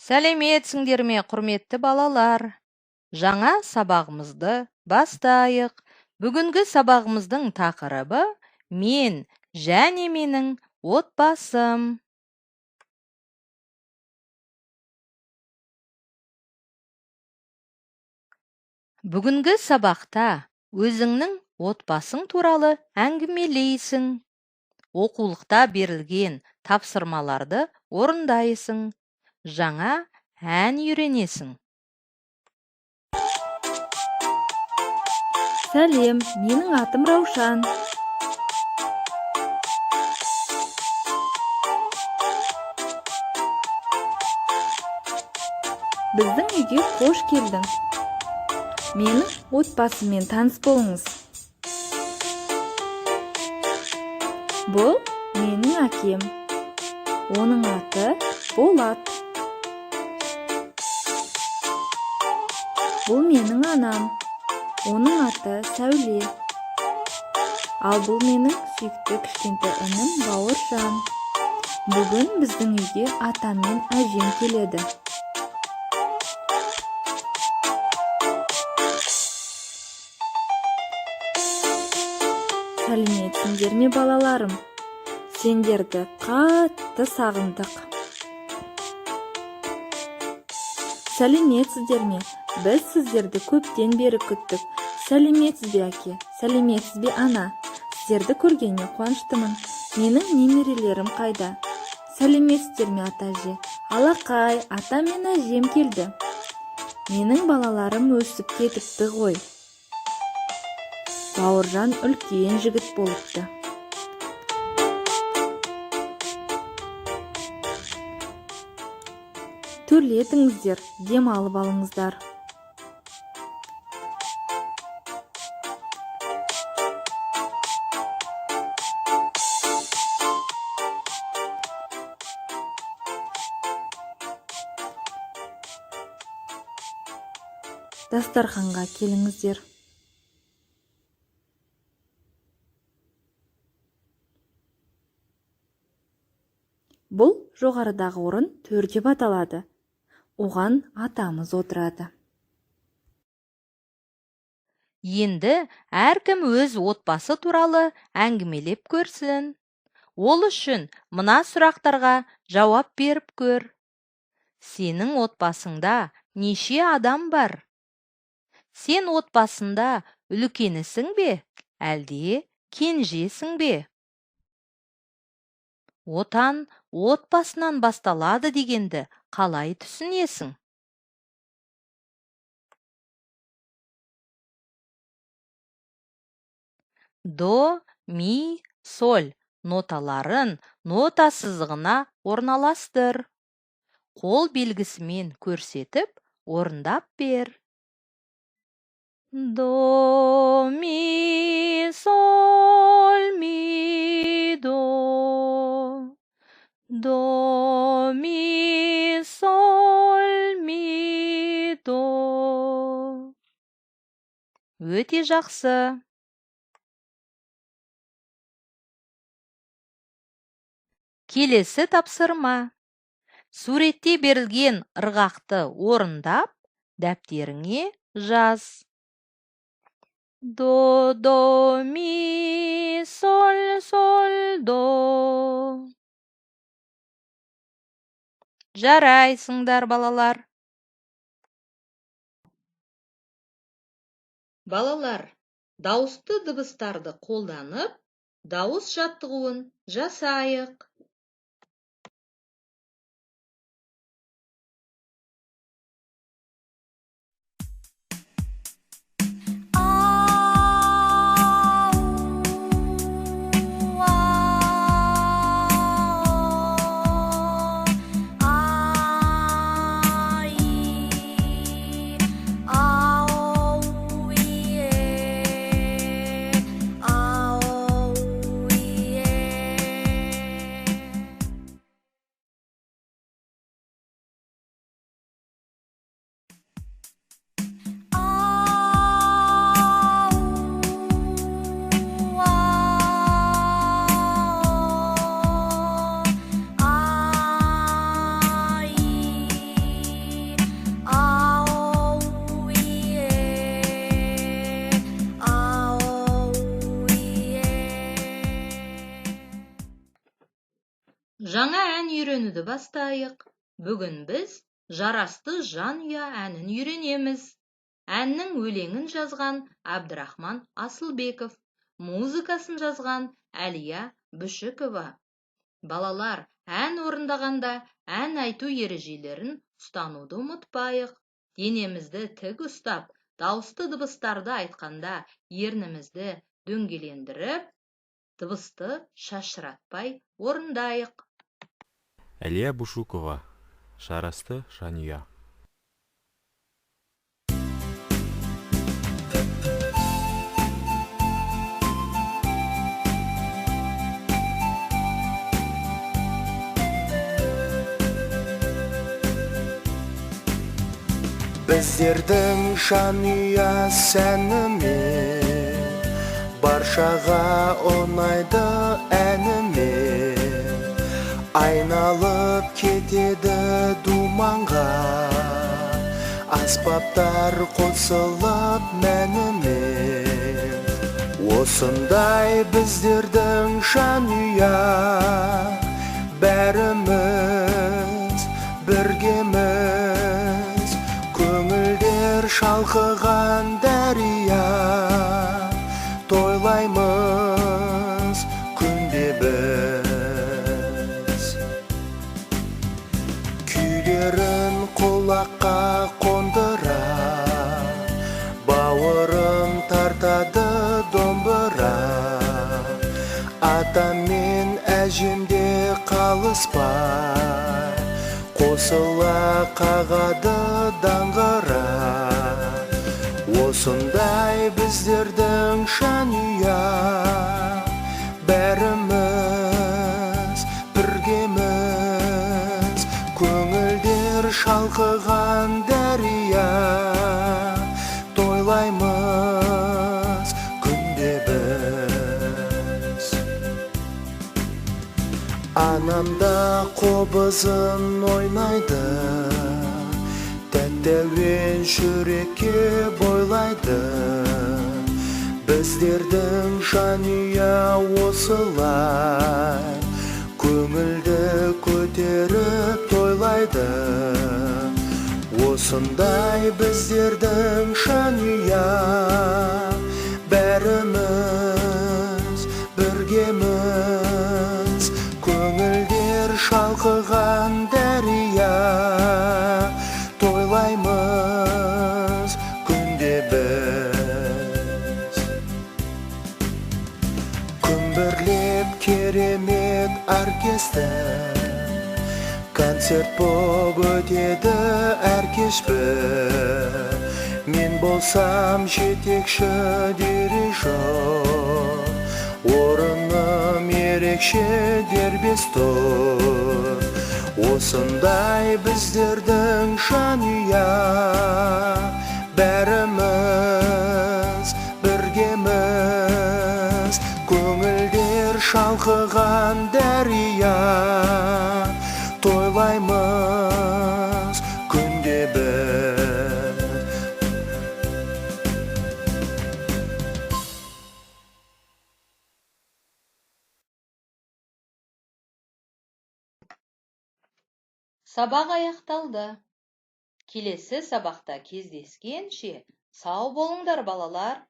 Сәлеметсіңдер ме, құрметті балалар? Жаңа сабағымызды бастайық. Бүгінгі сабағымыздың тақырыбы мен және менің отбасым. Бүгінгі сабақта өзіңнің отбасың туралы әңгімелейсің. Оқулықта берілген тапсырмаларды орындайсың. Жаңа ән үйренесің. Сәлем, менің атым Раушан. Біздің үйге қош келдің. Менің отбасыммен таныс болыңыз. Бұл менің әкем. Оның аты Болат. Бұл менің анам. Оның аты Сәуле. Ал бұл менің сүйікті кішкентай інім Бауыржан. Бүгін біздің үйге атам мен әжем келеді. Сәлеметсіңдер ме, балаларым? Сендерді қатты сағындық. Сәлеметсіздер ме? Біз сіздерді көптен бері күттік. Сәлеметсіз бе, әке? Сәлеметсіз бе, ана? Сіздерді көргеніме қуаныштымын. Менің немерелерім қайда? Сәлеметсіздер ме, ата әже? Алақай, ата мен әжем келді. Менің балаларым өсіп кетіпті ғой. Бауыржан үлкен жігіт болыпты. Төрлетіңіздер, дем алып алыңыздар. Дастарханға келіңіздер. Бұл жоғарыдағы орын төр деп аталады. Оған атамыз отырады. Енді әркім өз отбасы туралы әңгімелеп көрсін. Ол үшін мына сұрақтарға жауап беріп көр. Сенің отбасыңда неше адам бар? Сен отбасында үлкенісің бе, әлде кенжесің бе? Отан отбасынан басталады дегенді қалай түсінесің? До, ми, соль ноталарын нота сызығына орналастыр. Қол белгісімен көрсетіп, орындап бер. До, ми, соль, ми, до. До, ми, соль, ми, до. Өте жақсы. Келесі тапсырма. Суретте берілген ырғақты орындап, дәптеріңе жаз. До, до, ми, соль, соль, до. Жарайсыңдар, балалар. Балалар, дауысты дыбыстарды қолданып, дауыс жаттығуын жасайық. Жаңа ән үйренуді бастайық. Бүгін біз «Жарасты жанұя» әнін үйренеміз. Әннің өлеңін жазған Әбдірахман Асылбеков, музыкасын жазған Әлия Бүшікова. Балалар, ән орындағанда ән айту ережелерін ұстануды ұмытпайық. Денемізді тік ұстап, дауысты дыбыстарды айтқанда ернімізді дөңгелендіріп, дыбысты шашыратпай орындайық. Әлия Бушукова, «Жарасты жанұя». Біздердің жанұя сәнімен, баршаға ұнайды әнімен. Айналып кетеді думанға, аспаптар қосылып мәнімен. Осындай біздердің жанұя, бәріміз біргеміз. Көңілдер шалқыған дария, тойлаймыз күнде біз. Күйлерін құлаққа қондыра, бауырын тартады домбыра. Атам мен әжем де қалыспай, қосыла қағады даңғыра. Осындай біздердің жанұя, бәріміз біргеміз. Көңілдер шалқыған дария, тойлаймыз күнде біз. Анам да қобызын ойнайды, тәтті әуен жүрекке бойлайды. Біздердің жанұя осылай, көңілді көтеріп тойлайды. Осындай біздердің жанұя, бәріміз біргеміз. Көңілдер шалқыған дария, тойлаймыз күнде біз. Күмбірлеп керемет оркестр, концерт боп өтеді әр кеш бір. Мен болсам жетекші дирижер, орыным ерекше дербес тұр. Осындай біздердің жанұя, бәріміз біргеміз. Көңілдер шалқыған дария, тойлаймыз күнде біз. Сабақ аяқталды. Келесі сабақта кездескенше сау болыңдар, балалар.